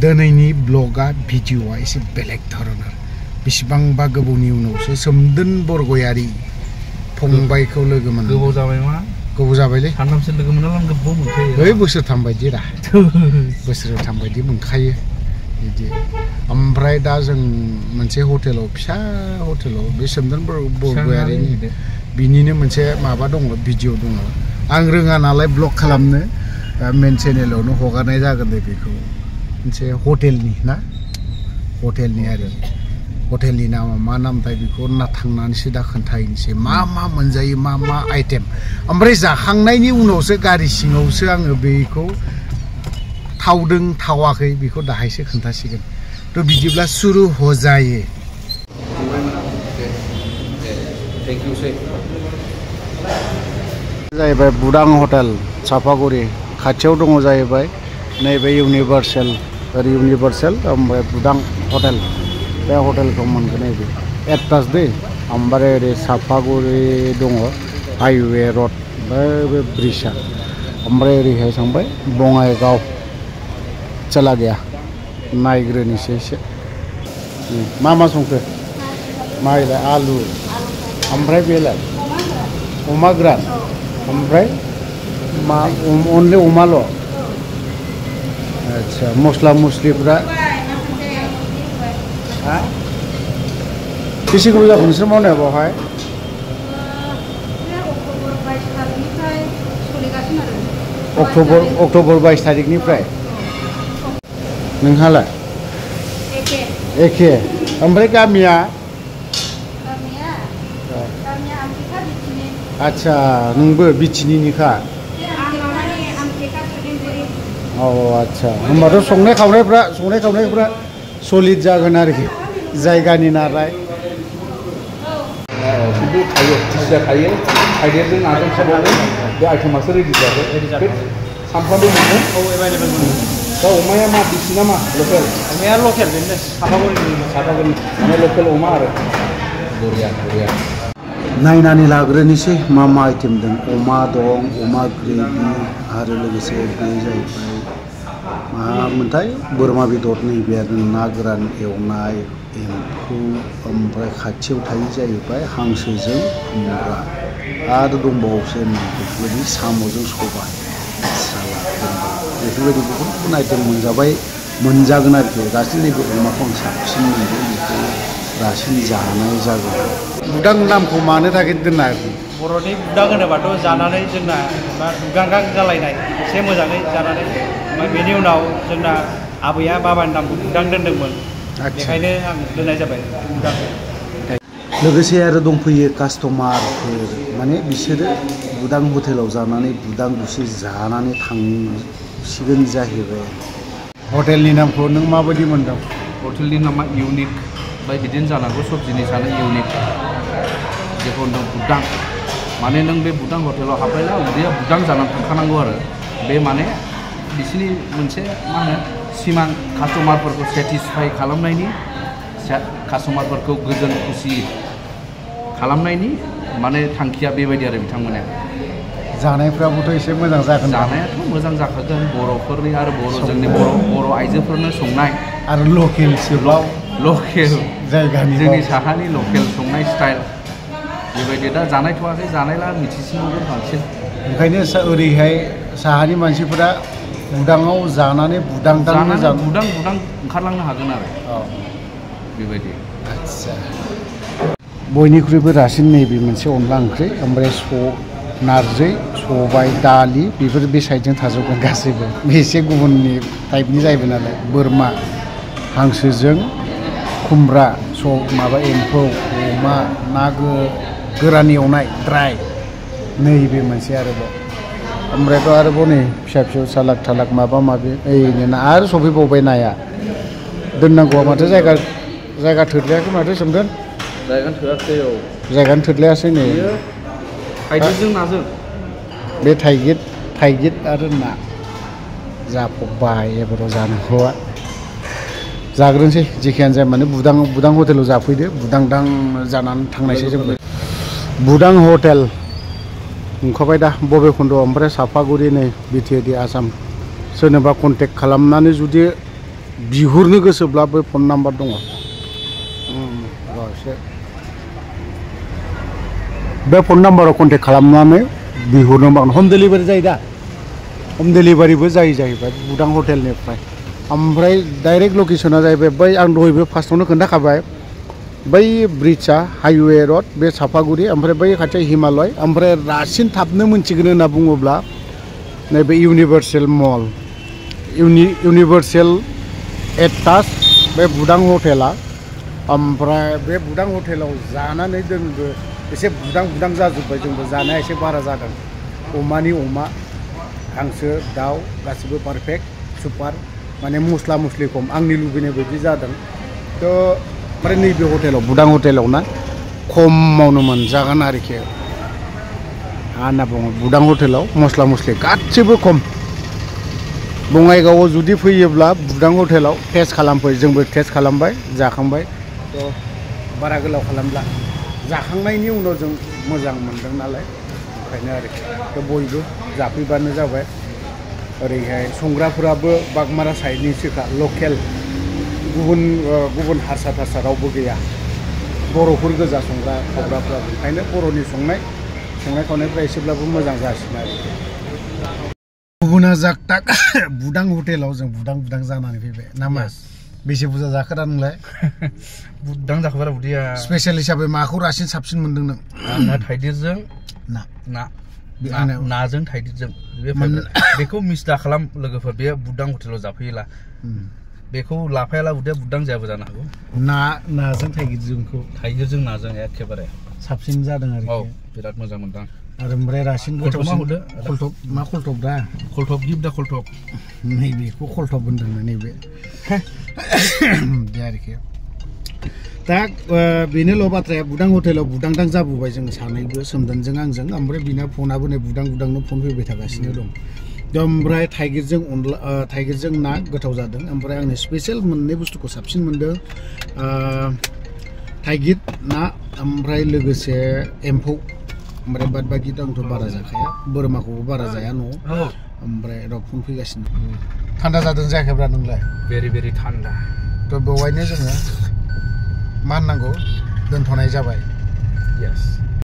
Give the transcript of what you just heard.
दिनैनि ब्लगा भिडिअआ एसे बेलेग धरनार बेसेबांबा गोबावनि उनावसो सोमदोन बरगयारि फंबायखौ लोगो मोनदों। गोबाव जाबाय मा? गोबाव जाबायलै। सानथामसो लोगो मोनालां गोबाव मोनखायो। ओइ बोसोरथाम बायदि रा। बोसोरथाम बायदि मोनखायो बिदि। ओमफ्राय दा जों मोनसे हटेलाव फिसा हटेलाव बे सोमदोन बरगयारिनि बिनिनो मोनसे माबा दङ भिडिअ दङ। आं रोङा नालाय ब्लग खालामनो मेन चेनेलावनो हगारनाय जागोन दे बेखौ। मोनसे हटेलनि ना हटेलनि आरो हटेलनि नामा मा नामथाय बेखौ थांनानैसो दा खोन्थाहैनोसै मा मा मोनजायो मा मा आइटेम। ओमफ्राय जाखांनायनि उनावसो गारि सिङावसो आङो बेखौ थावदों थावाखै बेखौ दाहायसो खोन्थासिगोन। थ' बिदिब्ला सुरु होजायो। जाहैबाय बुदां हटेल सापागुरि खाथियाव दङ जाहैबाय नैबे इउनिभार्सेल ओमफ्राय बुदां हटेल बे हटेलखौ मोनगोन नैबे एडभान्स दै। ओमफ्राय ओरै सापागुरि दङ हाइवे रड बे ब्रिजआ। ओमफ्राय ओरैहाय थांबाय बङाइगाव चला गैया नायग्रोनोसै एसे मा मा संखो माइलाय आलु ओमफ्राय बेलाय अमा गोरान ओमफ्राय मा अनलि अमाल'। आच्छा मस्ला मस्लिफ्रा बेसे गोबाव जाखो नोंसोर मावनाया बावहाय? अक्ट'बर 22 तारिखनिफ्राय। नोंहालाय? एखे। ओमफ्राय गामिया? आच्छा नोंबो बिथिनिनिखा? औ आच्छा होमबाथ' संनाय खावनायफ्रा सलिड जागोन आरोखि जायगानि नालाय। खिन्थु थायो फिसिया थायो थाइगिरजों नाजों संनानै बे आइटेमासो रेडि जाबाय। सानफ्रामबो मोनो? औ एभेलेबेल मोनो। दा अमाया मा देसि ना मा लकेल? अमाया लकेल बेनो सापागुरिनि माने लकेल अमा आरो। बरिया बरिया। नायनानै लाग्रोनोसै मा मा आइटेम दं। अमा दं अमा ग्रेभि आरो लोगोसे बे जाहैबाय मामोनथाय बोरमा बेदर नैबे आरो ना गोरान एवनाय एम्फौ ओमफ्राय खाथियाव थायो जाहैबाय हांसोजों खुमब्रा आरो दंबावोसो बेफोरबायदि साम'जों सबाय सालाद बेफोरबायदि गुबुन गुबुन आइटेम मोनजागोन आरोखि। गासैबो नैबे अमाखौ आं साबसिन मोनदों बेखौ दासिम जानाय जागोन। बुदां नामखौ मानो थाखाय दोनना? बर'नि बुदां होनोबाथ' जानानै जोंना दुगांगां जालायनाय एसे मोजाङै जानानै ओमफ्राय बेनि उनाव जोंना आबैया बाबानि नामखौ बुदां दोनदोंमोन बेखायनो आं दोननाय जाबाय बुदां। लोगोसे आरो दंफैयो कास्टमारफोर माने बिसोरो बुदां हटेलाव जानानै बुदां दसे जानानै थांसिगोन जाहैबाय। हटेलनि नामखौ नों माबायदि मोनदों? हटेलनि नामा इउनिक ओमफ्राय बिदिनो जानांगौ सब जिनिसानो इउनिक। जेखौ होनदों बुदां माने नों बे बुदां हटेलाव हाबबायना उदैया बुदां जानानै थांखानांगौ आरो। बे माने बिसोरनि मोनसे मा होनो सिमां कास्टमारफोरखौ सेटिसफाइ खालामनायनि कास्टमारफोरखौ गोजोन खुसि खालामनायनि माने थांखिया बेबायदि आरो बिथांमोना। जानायफ्राबोथ' एसे मोजां जागोन। जानायाथ' मोजां जाखागोन बर'फोरनि आरो जोंनि बर' आइजोफोरनो संनाय आरो लकेल जायगानि जोंनि साहानि लकेल संनाय स्टाइल बेबायदि दा जानायथ'वाखै जानायला मिथिसिनगोन बांसिन। ओंखायनो ओरैहाय साहानि मानसिफोरा बुदाङाव जानानै बुदां ओंखारलांनो हागोन आरो बेबायदि। आच्छा बयनिख्रुइबो रासिन नैबे मोनसे अनला ओंख्रि ओमफ्राय नारजि सबाय दालि बेफोर बे साइडजों थाजोबगोन गासैबो। एसे गुबुननि टाइपनि जाहैबाय नालाय बोरमा हांसोजों खुमब्रा माबा एम्फौ अमा ना गोरान एवनाय ड्राय नैबे मोनसे आरोबाव। ओमफ्रायथ' आरोबाव नै फिसा फिसौ सालाक थालाक माबा माबि ओरैनो ना आरो सफैबावबाय नाया। दोननांगौआ माथो जायगा थोलायाखै माथो सोमदोन? जायगानो थोआखै। औ जायगानो थोलायासै नै। थाइगिरजों नाजों बे थाइगिर आरो ना जाफबबाय एबाराव जानांगौआ। जाग्रोनोसै जेखियानो जाया माने बुदां हटेलाव जाफैदो बुदां जानानै थांनायसै जोंबो। बुदां हटेल ओंखारबाय दा बबे खन्द ओमफ्राय सापागुरि नै बिटिएडि आसाम। सोरनोबा कन्टेक्ट खालामनानै जुदि बिहुरनो गोसोब्ला बे फन नाम्बार दङ बे फन नाम्बाराव कन्टेक्ट खालामनानै बिहुरनो हागोन हम डिलिभारि जायो दा हम डिलिभारिबो जायो जाहैबाय बुदां हटेलनिफ्राय ओमफ्राय डाइरेक्ट लकेसना जाहैबाय बै आं दहायबो फार्स्टआवनो खोन्थाखाबाय बै ब्रिजआ हाइवे रड बे सापागुरि ओमफ्राय बै खाथियाव हिमालय ओमफ्राय रासिन थाबनो मोनथिगोन होनना बुङोब्ला नैबे इउनिभार्सेल मल इउनिभार्सेल एटाच बे बुदां हटेला ओमफ्राय बे बुदां हटेलाव जानानै जोंबो एसे बुदां जाजोब्बाय जोंबो जानाया एसे बारा जादों अमानि अमा हांसो दाउ गासिबो पारफेक्ट सुपार माने मस्ला मस्लि खम आंनि लुबैनाय बायदि जादों थ' ओमफ्राय नैबे हटेलाव बुदां हटेलाव ना खमावनो मोनजागोन आरोखि होनना बुङो बुदां हटेलाव मस्ला मस्लि गासिबो खम बङाइगावआव जुदि फैयोब्ला बुदां हटेलाव टेस्ट खालामफै जोंबो टेस्ट खालामबाय जाखांबाय थ' बारा गोलाव खालामला जाखांनायनि उनाव जों मोजां मोनदों नालाय ओंखायनो आरोखि थ' बयबो जाफैबानो जाबाय ओरैहाय संग्राफोराबो बागमारा साइडनिसोखा लकेल गुबुन हारसा थारसा रावबो गैया बर'फोर गोजा संग्रा खावग्राफ्राबो ओंखायनो बर'नि संनाय खावनायफ्रा एसेब्लाबो मोजां जासिनो आरोखि गुबुना जागता बुदां हटेलाव जों बुदां जानानै फैबाय नामा बेसे बुरजा जाखो दा नोंलाय बुदां जाखोबारा उदैया स्पेशल हिसाबै माखौ रासिन साबसिन मोनदों नों आंना थाइगिरजों नाजों थाइगिरजों बेखौ मिस दा खालाम लोगोफोर बे बुदां हटेलाव जाफैयोला बेखौ लाफायाला उदैया बुदां जायाबो जानो हागौ नाजों थाइगिरजों नाजों एखेबारे साबसिन जादों आरोखि औ बिराद मोजां मोनदों आरो ओमफ्राय रासिन गोथावसिन खलथब मा खलथब दा खलथब गिब दा खलथब नैबेखौ खलथब होनदों नैबे बे आरोखि दा बेनोल' बाथ्राया बुदां हटेलाव बुदां जाबोबाय जों सानैबो सोमदोनजों आंजों ओमफ्राय बिना फनाबो नै बुदांनो फन फैबाय थागासिनो दं ओमफ्राय थाइगिरजों ना गोथाव जादों ओमफ्राय आंनि स्पेशल मोननै बुस्थुखौ साबसिन मोनदों थाइगिर ना ओमफ्राय लोगोसे एम्फौ ओमफ्राय बाद बाखिथ' आंथ' बारा जाखाया बोरमाखौबो बारा जाया न'आव ओमफ्राय र' फन फैगासिनो थान्दा जादों जायाखैब्रा नोंलाय भेरि थान्दा थ' बेवहायनो जोङो मा होननांगौ दोनथ'नाय जाबाय yes